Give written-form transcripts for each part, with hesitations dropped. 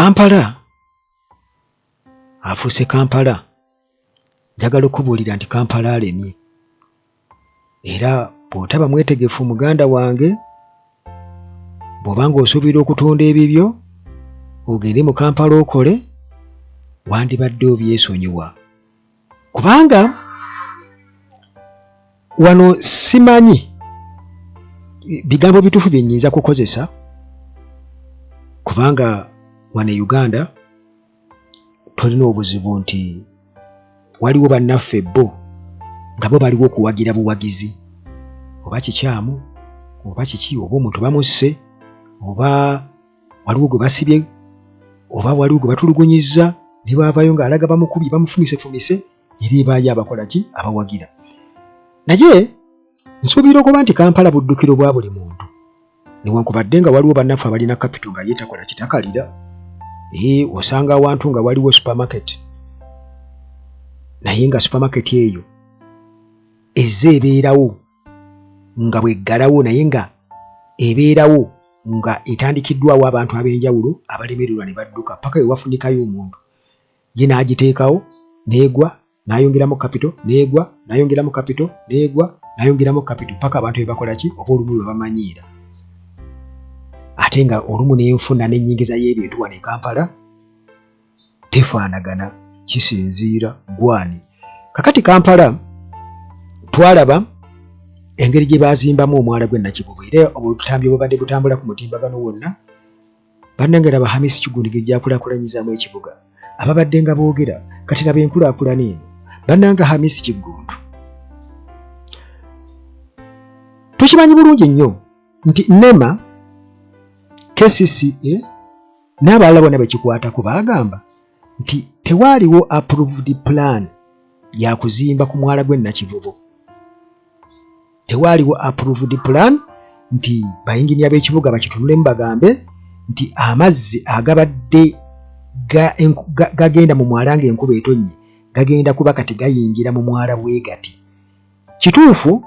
Kampala afuuse Kampala. Njagala okukubuulira nti Kampala alemye era bw'otaba mwetegefu muganda wange, bw'oba ng'osuubira okutunda ebibyo ogende mu Kampala okole, wandibadde obyesonyiwa kubanga wano simanyi bigambo bituufu bye nnyinza kukozesa kubanga wano e Uganda tulina obuzibu nti waliwo bannaffe bo nga bo baliwo okuwagira buwagizi oba kikyamu oba kiki oba omuntu bamusse oba waliwo gwe basibye oba waliwo gwe batulugunyizza ne baavayo ng'alaga bamukubye bamufumisefumise era ebaayo abakola ki abawagira naye nsuubira okuba nti Kampala buddukiro bwa buli muntu newankubadde nga waliwo bannaffe abalina kapito nga ye takola kitakalira ee osanga awantu nga waliwo supermarket naye nga supermarket eyo ezze ebeerawo nga bweggalawo naye nga ebeerawo nga etandikiddwawo abantu ab'enjawulo abalemererwa ne badduka paka we wafunikayo omuntu ye n'agiteekawo n'egwa n'ayongeramu kapito n'egwa n'ayongeramu kapito n'egwa n'ayongeramu kapito paka abantu be bakola ki oba olumu lwe bamanyiira ate nga olumu n'enfuna n'ennyingiza y'ebintu wano e Kampala tefaanagana kisinziira gwani kakati Kampala twalaba engeri gye baazimbamu omwala gw'e Nakivubo era obutambi obubadde butambula ku mutimbagano wonna Bannange laba Hamis Kiggundu engeri gy'akulaakulanyizaamu ekibuga. Ababadde nga boogera kati laba enkulaakulana eno. Bannange Hamis Kiggundu. Tukimanyi bulungi nnyo nti NEMA, KCCA n'abalala bonna be kikwatako baagamba nti tewaaliwo approved plan ya kuzimba ku mwala gw'e Nakivubo. Tewaaliwo approved plan nti bayinginiya b'ekibuga bakitunulemu bagambe nti amazzi agabadde gagenda mu mwala ng'enkuba etonnye gagenda kuba kati gayingira mu mwala bwe gati. Kituufu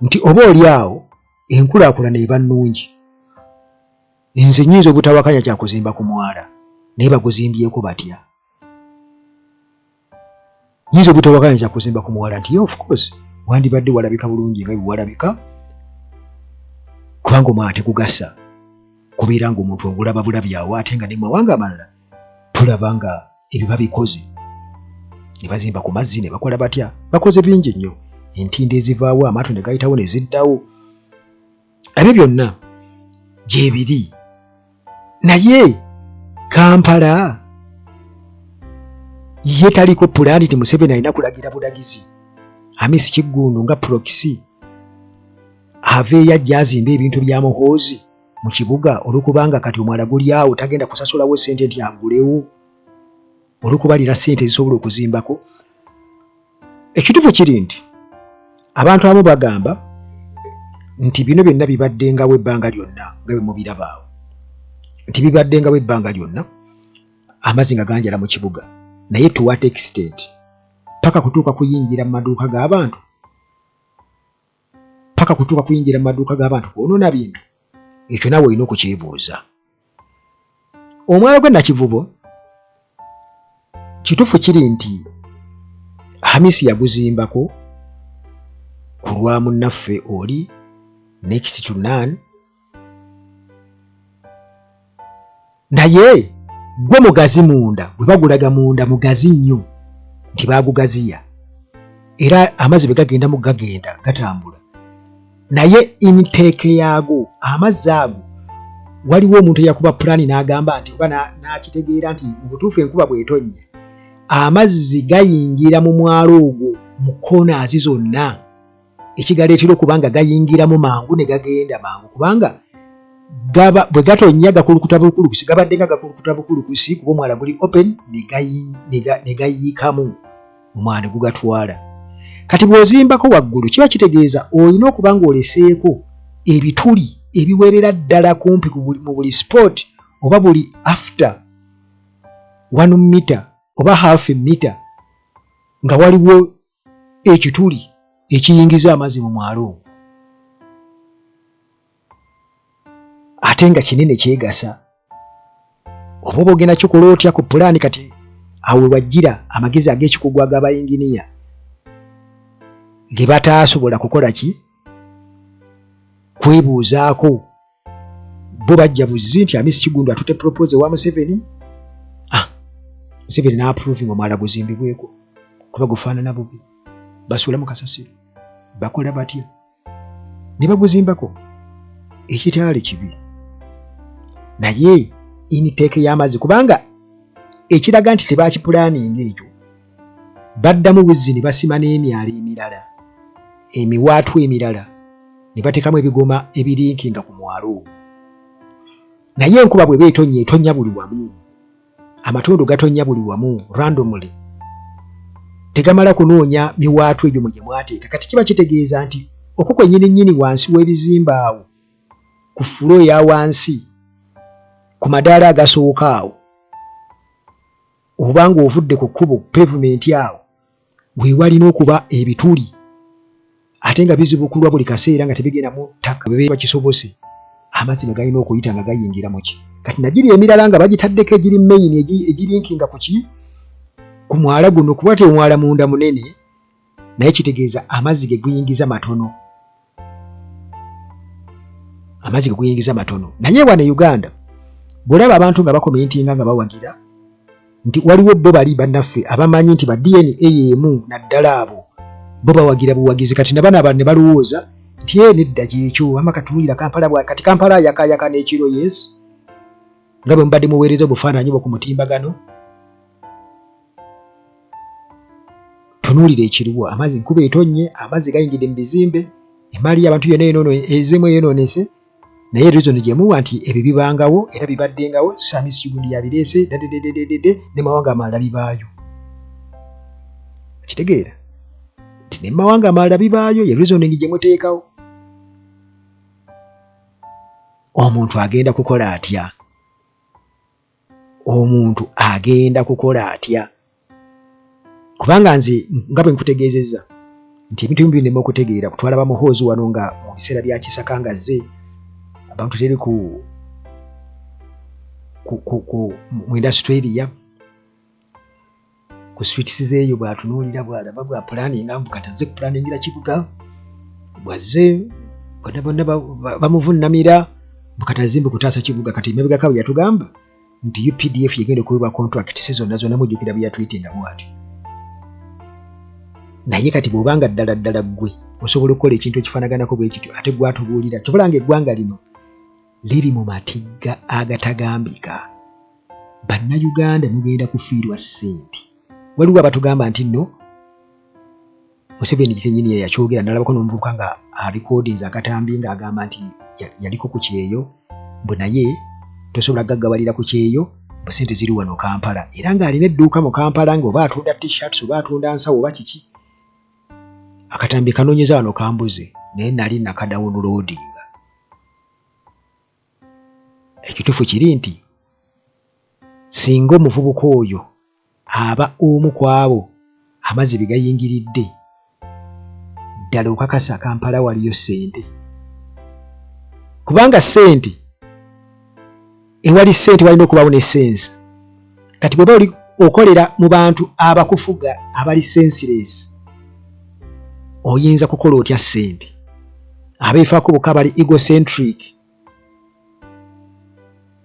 nti oba oli awo enkulaakulana eba nnungi. Nze nnyinza obutawakanya kya kuzimba ku mwala naye baguzimbyeko batya? Nyinza obutawakanya kya kuzimba ku muwala nti of course wandibadde walabika bulungi nga bwewalabika kubanga omwana tegugasa kubeera nga omuntu ogulaba bulabi awo ate nga ne mawanga amalala tulaba nga ebyo babikoze ne bazimba ku mazzi ne bakola batya bakoze bingi nnyo entindo ezivaawo amaato ne gayitawo ne ziddawo ebyo byonna gyebiri naye Kampala ye taliko pulaani ti Museveni alina kulagira bulagizi Hamis Kiggundu nga proxy aveeyo ajja azimbe ebintu bya Muhoozi mu kibuga olwokubanga kati omwala guli awo tagenda kusasulawo ssente nti agulewo olwokubalira ssente ezisobola okuzimbako. Ekituufu kiri nti abantu abamu bagamba nti bino byonna bibaddengawo ebbanga lyonna nga bwe mubiraba awo nti bibaddengawo ebbanga lyonna amazzi nga ganjala mu kibuga naye to what extent paka kutuuka kuyingira mu maduuka g'abantu paka kutuuka kuyingira mu maduuka g'abantu kwonoona bintu ekyo naawe olina okukyebuuza. Omwala gw'e Nakivubo kituufu kiri nti Hamisi yaguzimbako ku lwa munnaffe oli next to none naye gwo mugazi munda bwe bagulaga munda mugazi nnyo nti baagugaziya era amazzi bwe gagendamu gagenda gatambula naye intake yaago amazzi ago waliwo omuntu eyakuba pulaani n'agamba nti oba n'akitegeera nti mu butuufu enkuba bw'etonnya amazzi gayingira mu mwalo ogwo mu koonaazi zonna ekigaleetera okuba nga gayingiramu mangu ne gagenda mangu kubanga gaba bwe gatonnya gakulukuta bukulukusi gabadde nga gakulukuta bukulukusi kuba omwala guli open ne gayiikamu omwala ne gugatwala kati bw'ozimbako waggulu kiba kitegeeza olina okuba ng'oleseeko ebituli ebiwerera ddala kumpi mu buli spot oba buli after 1 mita oba half a mita nga waliwo ekituli ekiyingiza amazzi mu mwalo ogwo ate nga kinene kyegasa. Oba oba ogenda kikola otya ku pulaani? Kati awo we wajjira amagezi ag'ekikugu ag'abayinginiya ge bataasobola kukola ki kwebuuzaako. Bo bajja buzzi nti Amisi Kigundu atute propose wa Museveni, Museveni n'approving omwala guzimbibweko kuba gufaanana bubi, basuula mu kasasiro, bakola batya ne baguzimbako ekitaali kibi, naye intake y'amazzi, kubanga ekiraga nti tebakipulaninga ekyo, baddamu buzzi ne basima n'emyalo emirala, emiwaatwa emirala, ne bateekamu ebigoma ebirinkinga ku mwalo ogwo. Naye enkuba bw'eba etonnya, etonnya buli wamu, amatondo gatonnya buli wamu randomly, tegamala kunoonya miwaatwa egyo mwe gye mwateeka. Kati kiba kitegeeza nti okwo kwennyini nnyini wansi w'ebizimbe awo ku floor eya wansi ku madaala agasooka awo, oba ng'ovudde ku kkubo pavement awo, we walina okuba ebituli, ate nga bizibukulwa buli kaseera nga tebigenda mu ttaka bwe kisobose amazzi nga galina okuyita nga gayingira mu ki. Kati nagiri emirala nga bagitaddeko egiri main egirinkinga ku ki, ku mwala guno, kuba te omwala munda munene, naye kitegeeza amazzi ge guyingiza matono, amazzi ge guyingiza matono. Naye wano e Uganda bw'olaba abantu nga bakomentinga nga bawagira nti waliwo bo bali bannaffe abamanyi nti ba DNA emu, naddala abo bo bawagira buwagizi. Kati nabano abantu ne balowooza nti e nedda gyekyo ama katunuulira Kampala bwa kati Kampala ayakayaka n'ekiro. Yes, nga bwe mubadde muweereza obufaananyi bwo ku mutimbagano, tunuulira ekiriwo, amazzi, nkuba etonnye, amazzi gayingidde mu bizimbe, emaali y'abantu yonna enono ezimu eyonoonese. Naye reason gyemuwa nti ebyo bibangawo era bibaddengawo, Samisi Kigundi yabireese dadedededede, ne mawanga amalala bibaayo. Okitegeera nti ne mawanga amalala bibaayo, ye reasoning gye muteekawo. Omuntu agenda kukola atya? Omuntu agenda kukola atya? Kubanga nze nga bwe nkutegeezezza nti ebintu ebimu binema okutegeera. Kutwala bamuhoozi wano nga mu biseera bya Kisaka nga zze abantu teri ku mu industry area ku streets zeeyo, bw'atunuulira, bw'alaba, bwa pulaninga mbu kati azze kupulaningira kibuga, bw'azze bonna bonna bamuvunnamira mbu kati azimbe kutaasa kibuga. Kati emabegako bwe yatugamba nti UPDF yegenda okuweebwa contracts zonna zonna, mujjukira bwe yatwitinga bw'atyo. Naye kati bw'obanga ddala ddala ggwe osobola okukola ekintu ekifaanaganako bwe kityo, ate gwatubuulira tobula nga eggwanga lino liri mu matigga agatagambika. Bannayuganda mugenda kufiirwa ssente. Waliwo abatugamba nti nno Museveni kenyini yeyakyogera. Nalabako n'omuvubuka nga alikodinze akatambi ng'agamba nti yaliko ku kyeyo, mbu naye tosobola gaggabalira ku kyeyo, mbu ssente ziri wano Kampala, era ng'alina edduuka mu Kampala ng'oba atunda t-shirts oba atunda nsawo oba kiki. Akatambi kanoonyeza wano kambuze, naye nali nakadawunloadinga. Ekituufu kiri nti singa omuvubuka oyo aba omu ku abo amazzi be gayingiridde, ddala okakasa Kampala waliyo ssente? Kubanga ssente, ewali ssente walina okubaawo ne sense. Kati bw'oba oli okolera mu bantu abakufuga abali senseless, oyinza kukola otya ssente? Abeefaako bokka, abali egocentric,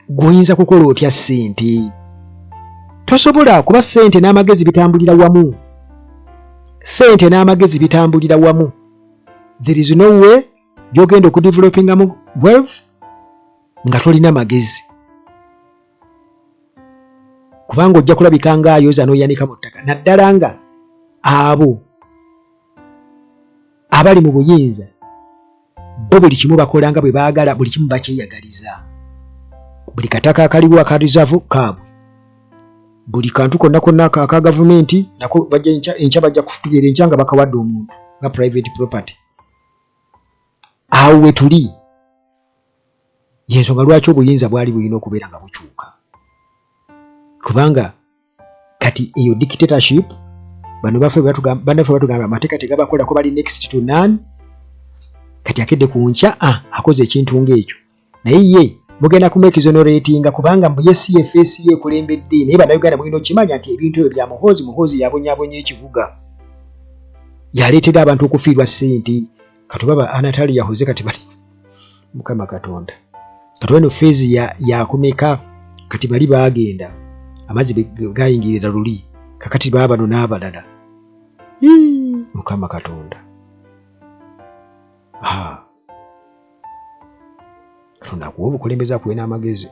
gw'oyinza kukola otya ssente? Tosobola, kuba ssente n'amagezi bitambulira wamu. Ssente n'amagezi bitambulira wamu. There is no way gy'ogenda okudevelopingamu wealth nga tolina magezi, kubanga ojja kulabika ng'ayoza n'oyanika mu ttaka, naddala nga abo abali mu buyinza bo buli kimu bakola nga bwe baagala, buli kimu bakyeyagaliza, buli kataka akaliwo aka reserve kaabwe, buli kantu konna konna aka gavumenti nako bajja enkya bajja kutugeera enkya nga bakawadde omuntu nga private property. Awo we tuli, yensonga lwaki obuyinza bwali bulina okubeera nga bukyuka, kubanga kati eyo dictatorship. Bano baffe bannaffe batugamba amateeka tegabakolako, bali next to none. Kati akedde ku nkya akoze ekintu ng'ekyo, naye ye Mugenda kumexoneratinga kubanga mbu ye CFS ye ekulembedde, naye Bannayuganda mulina okukimanya nti ebintu ebyo bya Muhoozi. Muhoozi yabonyabonya ekibuga, yaleetera abantu okufiirwa ssente. Kati baba Anatali yahoze kati bali Mukama Katonda, kati eno phase yakumeka? Kati bali baagenda amazzi gayingirira luli, kakati baabano n'abalala. Mukama Katonda, Katonda akuwa obukulembeze, akuwe n'amagezi.